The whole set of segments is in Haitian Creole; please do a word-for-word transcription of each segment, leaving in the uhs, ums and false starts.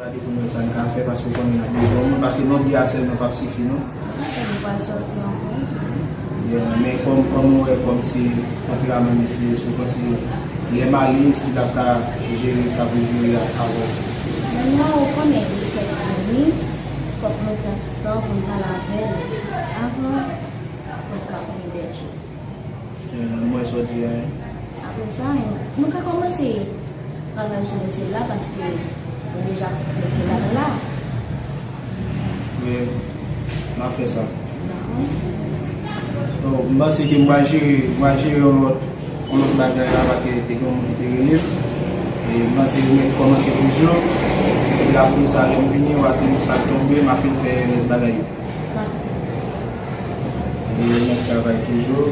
Gade pou nou wè sa n ka fè, paske w konnen n ap bezwen yon moun, paske lòt de a sèlman p ap sifi, non. Ok, nou pral sòti ankò. Yeah, men kòm, kòm ou wè, kòm se tanperaman mesye, èske w panse lè m ale, si l ap ka jere sa pou l jere avè w? Men non, ou konnen, li fèk vini, fòk nou pran ti tan pou n pale avè l avan nou ka konnen dèt yo. Eh, mwen sot di a. Apre sa, nou ka kòmanse travay sou dosye la paske nou deja mete la la. Wi, m ap fè sa. Dakò. Bon, m panse ke m va jere, m va jere yon lòt, yon lòt bagay la paske te gen yon moun ki te rele m. E m panse yo mèt kòmanse toujou. Epi apre sa, lè m vini, w a fin sa k tonbe, m a fin fè rès bagay yo. E nou ap travay toujou.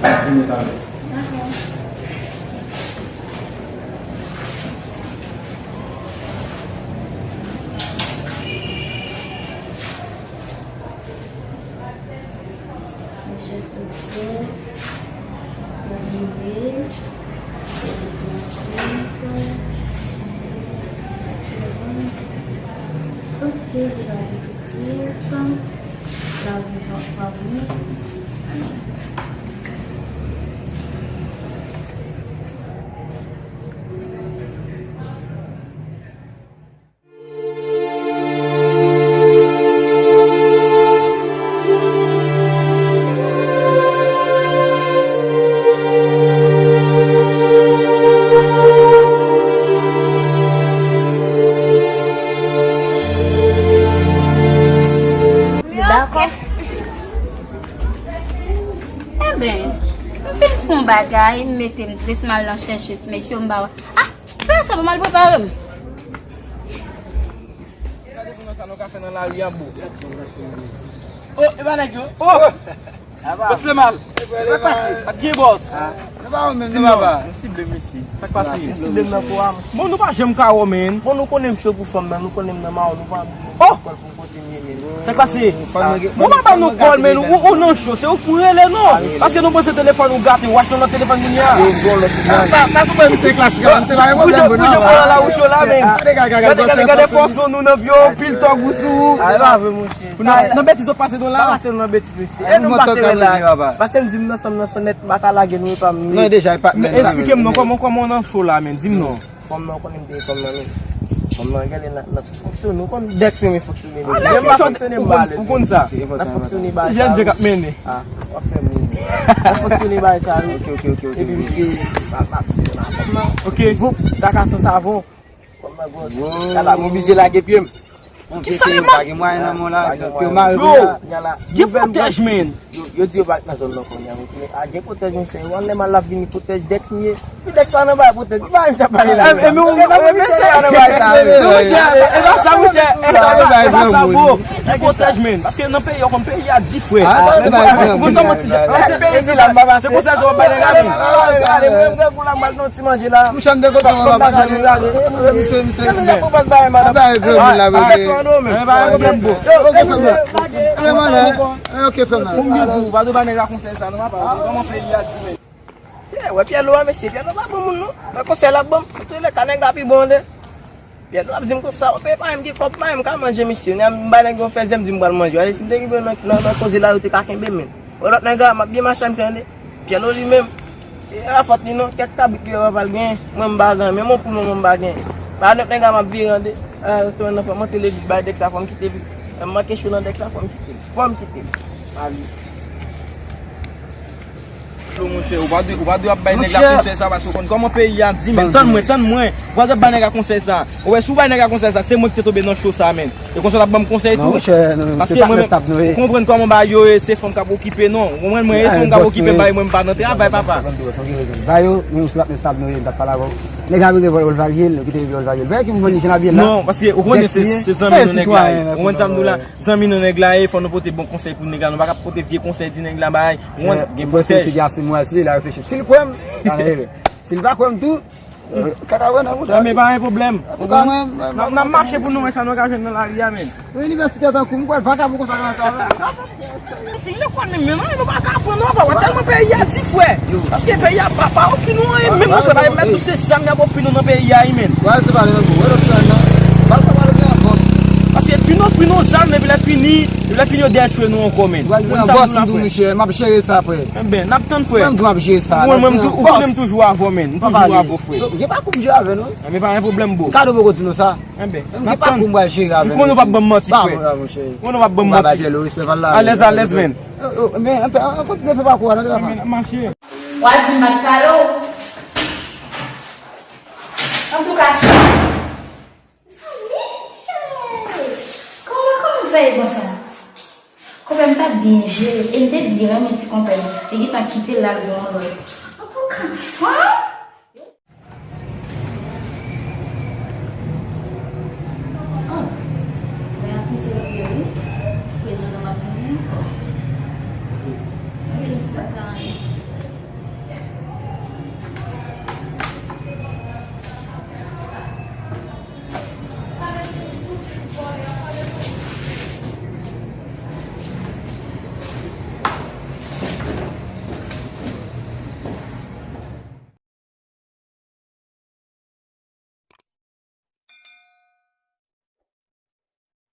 N ap vini talè. Dakò. Mesye Fritzo, Dominique, Petit Classique, Sèt Segonn. Ok, li va vin pitit. La vi va, va vin. Dakò. Enben, m fin fè yon bagay, m mete m tris, m al nan chèche ti mesye, m pa wè. Ah, fè sa pou m al prepare m. Gade pou nou sa nou ka fè nan lari a, bro. Oh, e pa nèg yo. Oh! Bòs Lemal. Sa k pase? Ak gen bòs. Nou pa wè menm, nou papa. Nou sible mesye. Sa k pase? Nou sible m nan kou a. Bon, nou pa janm ka wè, men. Bon, nou konnen m cho pou fanm nan, nou konnen m nan mawon, nou pa. Oh! Sa k pase? Mwen pa ban nou kòl, men ou, ou nan cho, se ou k pou rele, non. Paske nou panse telefòn ou gate, ou achte yon lòt telefòn kounye a. Yo, bon, lòt. Pa, pa sou mwen, misye klasik, misye pa gen pwoblèm, bon, non. Ou cho la, ou cho la, men. Gade, gade, gade fòs nou nan pye, pil tòg ou sou ou. A, e pa vre, monchè. Nan, nan betiz ou pase nou la. Pa pase nou nan betiz, mesye. E nou pase la. Pase m di m nan sanm nan san nèt, pa ka lage nou, e pa m. Non, deja, e pa m. Men eksplike m non, kòman, kòman w nan cho la, men, di m non. Fanm nan, ou konnen m te fanm nan, men. Fanm nan, gade, n ap, n ap fonksyone, ou konn Dex renmen fonksyone, men. Dex pa fonksyone, m ba lè. Ou konn sa. N ap fonksyone, ba. Jèn je k ap mennen. Ah, w ap fè moun. N ap fonksyone, ba, sa, wi. Ok, ok, ok, ok. Epi, misye, pa, pa fonksyone a fanm nan. Ok. Voup, taka san savon. Fanm nan gwòs. Kala, m oblije lage pye m. Kisa yo pa gen mwayen nan men w la, yo mare w la. Gen pwotèj, men. Yo, yo di yo pa nan zòn nan kounye a, men a gen pwotèj, monchè. Yo anlè m al la vini pwotèj Dex m ye. Pi Dex pa nan bay pwotèj. Pi pa sa pale la. E, e, men ou, e, men se pa nan bay sa. Non, monchè, e pa sa, monchè. E pa sa, bro. Gen pwotèj, men. Paske nan peyi, yo konn peyi a di frè. Ou konn kòman ti jan. Se peyi la, m pa pase. Se pou sa yo bay nèg la, men. Gade, mwen, mwen, mwen, la, m al nan ti manje la. Monchè, m te kontan wè papa. Gade, gade, gade. Misye, misye. Se nou ki pou pas bay, madanm. Bay granmoun la, bebe. Ay, pa gen pwoblèm, bro. Ok, frè m nan. Enben, mwen, ok, frè m nan. Pou m di w, pa dwe bay nèg la konsèy sa, non, papa. Kòman peyi a di, men. Se, wè, Pyè Lo a, mesye, Pyè Lo pa bon moun, non. Nan konsèy l ap ban m, antouleka, nèg la pi bon, de. Pyè Lo ap di m konsa, w ap peye pa menm ki kòb, pa menm ka manje, mesye. Nèg m bay nèg yo fè zè, m di m pral manje. Wè, si m te rive nan, nan, nan koze la, yo te ka kenbe m, men. Wè, lòt nèg la, m ap byen mache a misye, tande. Pyè Lo li menm, e pa fòt li non, kèk kabrit li wè papa l genyen, mwen m pa gen, menm yon poul mwen m pa gen. Ba lòt nèg la m ap vire an de, a, semèn nan fò m antre legliz bay Dex la, fò m kite l. Lè m manke cho nan Dex la, fò m kite l. Fò m kite l. Ali. Lo, monchè, ou pa dwe, ou pa dwe ap bay nèg la konsèy sa, paske ou konn kòman peyi a di, men tann mwen, tann mwen, ou pa dwe ap bay nèg la konsèy sa. Ou wè, si w bay nèg la konsèy sa, se mwen ki te tonbe nan cho sa, men. E konsa w t ap ban m konsèy tou. Paske mwen menm, ou konprann kòman bagay yo ye, se fanm k ap okipe, non. Ou konprann mwen, e fanm k ap okipe bagay, mwen m pa nan travay, papa. Ba yo, menm si l ap nan stab nou ye, m t ap pale avè w. Nèg la rive vòlè Olvalye, yo kite rive Olvalye. Bagay ki pou vann li, jan l abiye la. Non, paske ou konnen se, se zanmi nou nèg la ye. Ou konprann sa m di w la? Zanmi nou nèg la ye, fò nou pote bon konsèy pou nèg la. Nou pa ka pote vye konsèy di nèg la bagay. Ou konprann, gen pwotèj. Si l pa kwè m, Kaka wè nan mouda. Men pa gen pwoblèm. Antouka, mwen, mwen, n ap, n ap mache pou nou wè sa nou ka jwenn nan lari a, men. Yon inivèsitè tankou m, m kwè vakabon konsa nan sa la. Fin lekòl menm, men, non, nou pa ka aprann, non, papa. Tèlman peyi Peyi a di, frè. Paske peyi a pa, pa ofri nou anyen, menm, monchè, pa mèt nou se zam y ap ofri nou nan peyi a, wi, menn. Wè, se pale nan gwo. Wè, lòt sou nan. Pale, pale byen, bòs. Paske fin ofri nou zam, epi lè fini, lè fini, yo detwi nou ankò, menn. Wè, bòs, m tou, monchè, m ap jere sa, frè. Enben, n ap tann, frè. Mwen, m tou, m ap jere sa. Mwen, mwen, m tou, ou konnen m toujou avè w, menn. M toujou avè w, frè. Gen pa koub jere avè nou. Enben, pa gen pwoblèm, bro. Kado poko di nou sa. Enben, n ap tann. Ou konnen w p ap ban m manti, frè. Ou konnen w p ap ban m manti. Alèz, alèz, menn. Men, an, an kontinye fè pakou a, tande papa. Enben, n ap mache. W a di m pa t pale w. Antouka, sa. Zanmi, hey! Kòman, kòman m fè ye konsa? Konpè m t ap byen jere, e m te byen renmen ti konpè m. Li gentan kite l al gen yon lòt. Antouka, fanm!